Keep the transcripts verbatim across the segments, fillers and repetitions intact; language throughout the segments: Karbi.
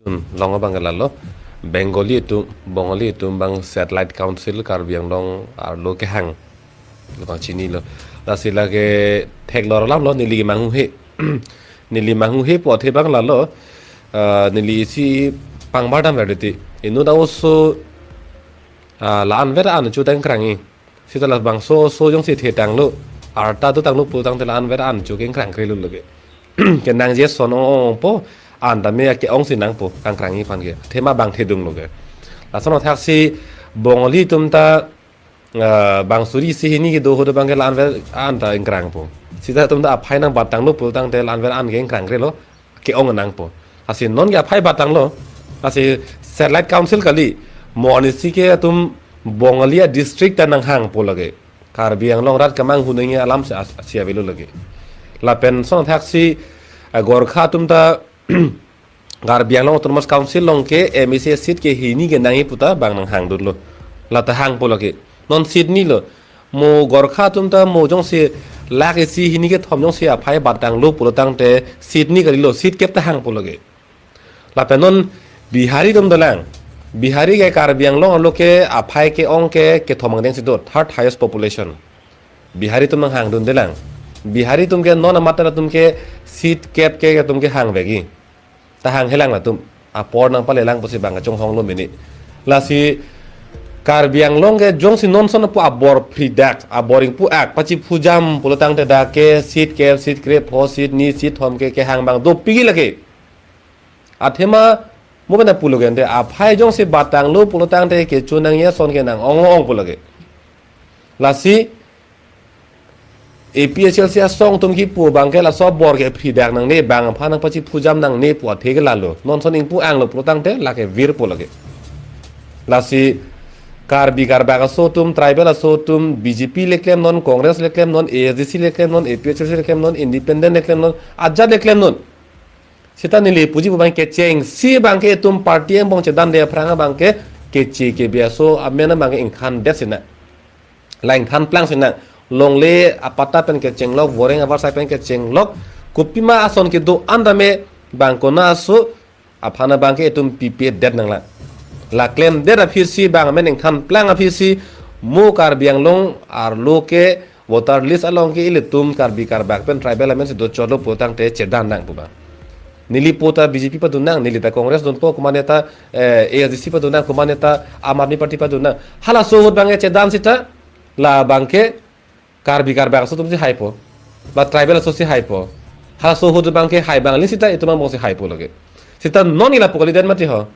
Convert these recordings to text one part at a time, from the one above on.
Hmm, long abang ke lalo. Bengali atum, Bongali atum abang Satellite Council Karbi Anglong arlo kehang. Lo abang chinilo. Lasi lake theklong alam lo, neli manghu he. Neli manghu he pu athe abang lalo. Ah, neli isi pangbar dam verdi. Inut ta oso, ah, la-an ver an chu tang krang-i. Sita labangso oso jongsi thetanglo, arta dotanglo pulotangte la-an ver an chu kengkrang krelo lake. Kenangji ason ong ongpo, an tame ke-ongsi nangpo, kangkrang-i aphan ke. Athema abang thedung lake. Lason athaksi Bongali atum ta, ah, bang suri isi hini kedo ahut abang ke la-an ver an ta ingkrangpo. Sita atum ta aphai nangbattanglo pulotangte la-an ver an ke ingkrang krelo, ke-ong nangpo. Lasi non ke aphai battanglo. Lasi Satellite Council kali, mo anisi ke atum Bongali a-district ta nanghangpo lake. Karbi Anglong arat kemanghu nangji alam si as-, si avelo lake. Lapen lason athaksi, ah, Gorkha atum ta Karbi Anglong Autonomous Council along ke M A C seat ke hini kenangji puta abang nanghangdunlo. Lata hangpo lake. Non seat nilo. Mo Gorkha atum ta mo jongsi lakh isi hini kethom jongsi aphai battanglo pulotangte seat ni kalilo, seat kep ta hangpo lake. Lapen non Bihari atum dolang. Bihari ke Karbi Anglong arlo ke aphai ke-ong ke kethom angdengsi do, third highest population. Bihari atum nanghangdundelang. Bihari atum ke non amatar atum ke seat kep ke atum ke hangvekji. Ta hanghelang latum. Apor nangpalelang pusi abang kachonghonglo mene. Lasi Karbi Anglong ke jongsi non son pu abor phridak, abor ingpu-ak, pachiphujam pulotangte dak ke seat kep, seat krepho, seat ni, seat thom ke kehang abang dopikji lake. Athema mo pen ta pulo gente, aphai jongsi battanglo pulotangte kecho nangji ason ke nang-ong ong pu lake. Lasi A P H L C asong atum kipu abang ke laso abor ke phridak nangne, bang aphan nangpachiphujam nangne pu athe ke lalo. Non son ingpu-anglo pulotangte lake virpo lake. Lasi Karbi Karbak aso atum, tribal aso atum, B J P le klemnon, Congress le klemnon, A S D C le klemnon, A P H L C le klemnon, independent le klemnon, ajat le klemnon. Sita neli puji pu abang kechengsi abang ke itum party angbong chedande aphrang abang ke Keche Kebe aso amen abang ke ingthandet sinang. La ingthan plangsinang. Longle apatta pen kechenglok, voreng avarsai pen kechenglok. Kopima ason kedo-an tame bang konat aso aphan abang ke itum pipedet nanglang. La klemdet aphisi bang amen ingthan plang aphisi mo Karbi Anglong arlo ke voter list along ke ilitum Karbi Karbak pen tribal amen si dochotlo pulotangte chedan nang pu abang. Neli pu ta B J P padunnang, neli ta Congress dunpo, komatne ta, eh, A S D C padunnang, komatne ta Aam Aadmi Party padunnang. Halaso ahut abang ke chedan sita, labang ke Karbi Karbak aso atum si haipo. Ba tribal aso si haipo. Halaso ahut abang ke hai abang li sita itum angbong si haipo lake. Sita non ila pu kalidet mati ho.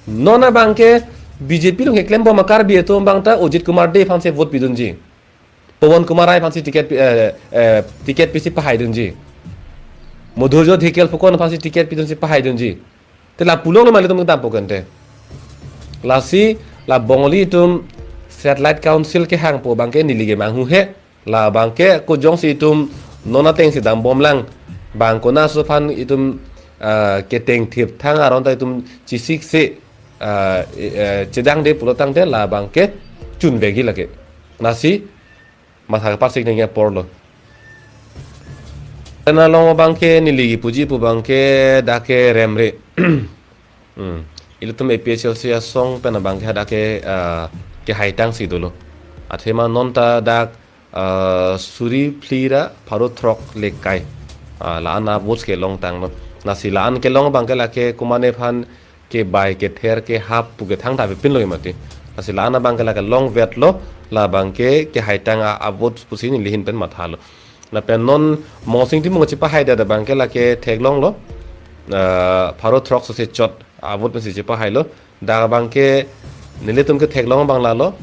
Non abang ke B J P along keklempo ma Karbi atum abang ta Ajit Kumar Dey aphansi vote pidunji. Pawan Kumar Rai aphansi ticket pi-, eh, eh, ticket pisi pahaidunji. Madhurjyoti Dhekial Phukan aphansi ticket pidunsi pahaidunji. Te la pulong ma ilitum dampo kente. Lasi la Bongali atum Satellite Council kehangpo abang ke neli ke manghu he. Labang ke ko jongsi itum non atengsi dambomlang. Bang konat aso aphan itum, ah, ketengthip thang aron ta itum chisiksi, ah, eh, chedangde pulotangte labang ke chunvekji lake. Lasi matha parsik nangji apor lo. Hamren along abang ke neli kipuji pu abang ke dak ke remre. Hmm. Ilitum A P H L C asong pen abang ke hadak ke, ah, kehaitangsi dolo. Athema non ta dak, ah, suri phli ra pharo throk lekai. Ah, la-an a votes kelongtanglo. Lasi la-an kelong abang ke lake komatne aphan kebai kether kehap pu ke thangta pipinlo mati. Lasi la-an abang ke lake longvetlo, labang ke kehaitang a, a vote pusi neli ahin pen mathalo. Lapen non Mongsing Timung chipahaidet abang ke lake theklonglo, ah, pharo throk sose chot a vote pensi chipahailo. Dak abang ke nelitum ketheklong abang lalo,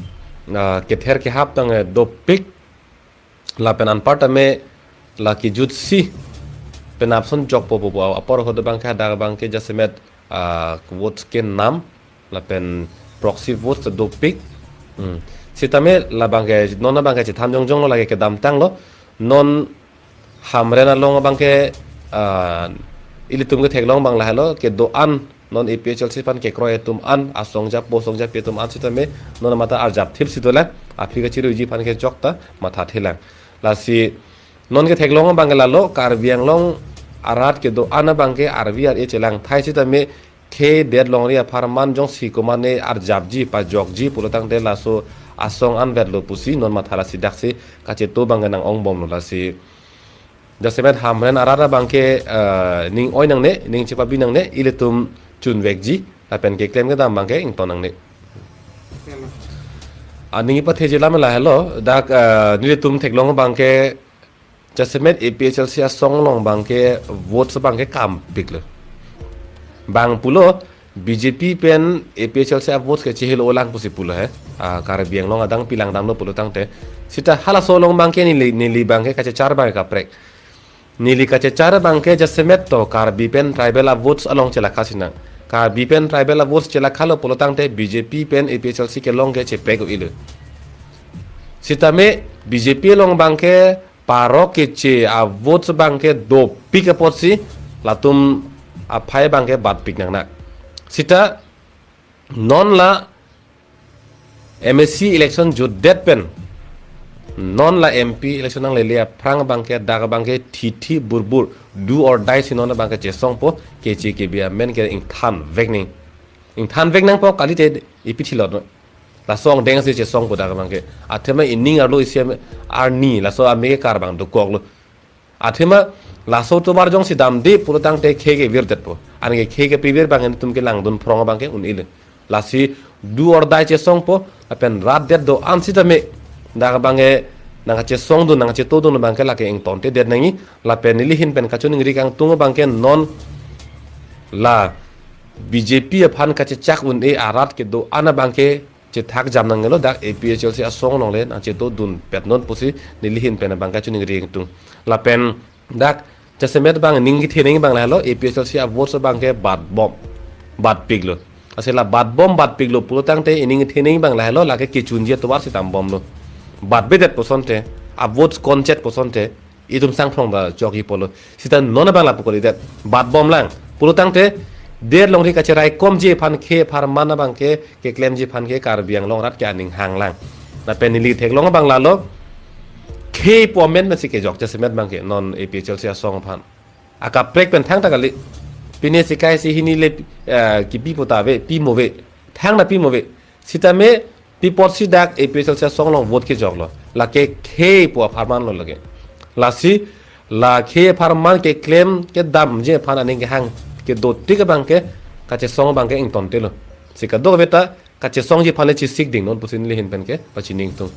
ah, kether kehap tang, eh, dopik. Lapen anparta me la kejutsi penap ason jokpo pu pu apor ahut abang ke hadak abang ke jasemet, ah, votes kenam lapen proxy votes ta dopik. Hmm. Sitame labang ke non abang ke chethan jongjonglo, lake kedamtanglo. Non Hamren along abang ke, ah, ilitum ketheklong abang lahelo, kedo-an non A P H L C aphan kekroi atum an, asong japo asong japi atum an sitame non mata arjapthipsi dolang, aphi kachiruiji aphan kejok ta mathathelang. Lasi non ketheklong abang ke lalo, Karbi Anglong arat kedo-an abangke arvi ar-e chelang thai sitame khei det longri apharman jongsi komane arjapji pajokji pulotangte laso asong anvetlo pusi non matha lasi daksi kacheto abangke nang-ongbomlo lasi. Jasemet Hamren arat abangke, eh, ning oi nangne, ning chepabi nangne, ilitum chunvekji, lapen keklem kedam abangke ington nangne. Aning ipatheji lam lahelo, dak, eh, nelitum theklong abangke, jasemet A P H L C asong along abangke votes abangke kampiklo. Bang pulo, B J P pen A P H L C a-votes ke chehelo lang pusi pulo he. Ah, Karbi Anglong adang pilang damlo pulotangte. Sita halaso along abangke neli, neli abangke kachechar abangke kaprek. Neli kachechar abangke jasemet to Karbi pen tribal a-votes along chelakha sinang. Karbi pen tribal a-votes chelakhalo pulotangte B J P pen A P H L C kelong ke chepek-o-ilo. Sitame B J P along abangke parok keche a-votes abangke dopik apotsi latum aphai abangke batpik nangnak. Sita non la M A C election jutdet pen, non la M P election nanglele aphrang abangke, dak abangke thithi burbur, do or die si non abangke chesongpo, keche kebi amen ke ingthanvek nang. Ingthanvek nangpo kalite ipi thilot no. Laso angdeng si chesongpo dak abangke. Athema ining arlo isi ame-, arni, laso ame ke kar abang dokoklo. Athema laso tovar jongsi damde pulotangte khei ke virdetpo. Anke khei kepivir abang nelitum kelangdun phrong abangke un-ilo. Lasi do or die chesongpo, lapen rat det do-an sitame. Dak abangke nangkachesongdun, nangkachetodun abangke lake ingtontedet nangji, lapen neli ahin pen kachiningri kangtung abangke non la B J P aphan kachechak un-e arat kedo-an abangke chethak jam nangnelo dak A P H L C asong alongle nangchetodunpet non pusi neli ahin pen abang kachiningri ingtung. Lapen dak jasemet abang ning kethenei abang lahelo A P H L C a-votes abangke batbom, batpiklo. Lasi la batbom batpiklo pulotangte ining kethenei abang lahelo lake kechunji atovar si dambomlo. Batbedet pusonte, a-votes konchet pusonte, itum sangphrong ta chokji pulo. Sita non abang lapu kalidet. Batbom lang. Pulotangte, det longri kacheraikomji aphan khei apharman abangke, keklemji aphan ke Karbi Anglong arat ke aning hang lang. Lapen neli theklong abang lalo, khei pu amen masi kejok jasemet abangke, non A P H L C asong aphan. Akaprek pen thangta kali. Pine sikai si hini le, eh, kipi puta ave, pimo ave. Thangta pimo ave. Sitame, pi apotsi dak A P H L C asong along vote kejoklo. Lake khei pu apharmanlo lake. Lasi, la khei apharman keklem kedamji aphan aning kehang kedotik abangke kachesong abangke ingtontelo. Si kadokave ta kachesongji aphan le chesik ding non pusi neli ahin pen ke pachini ingtung.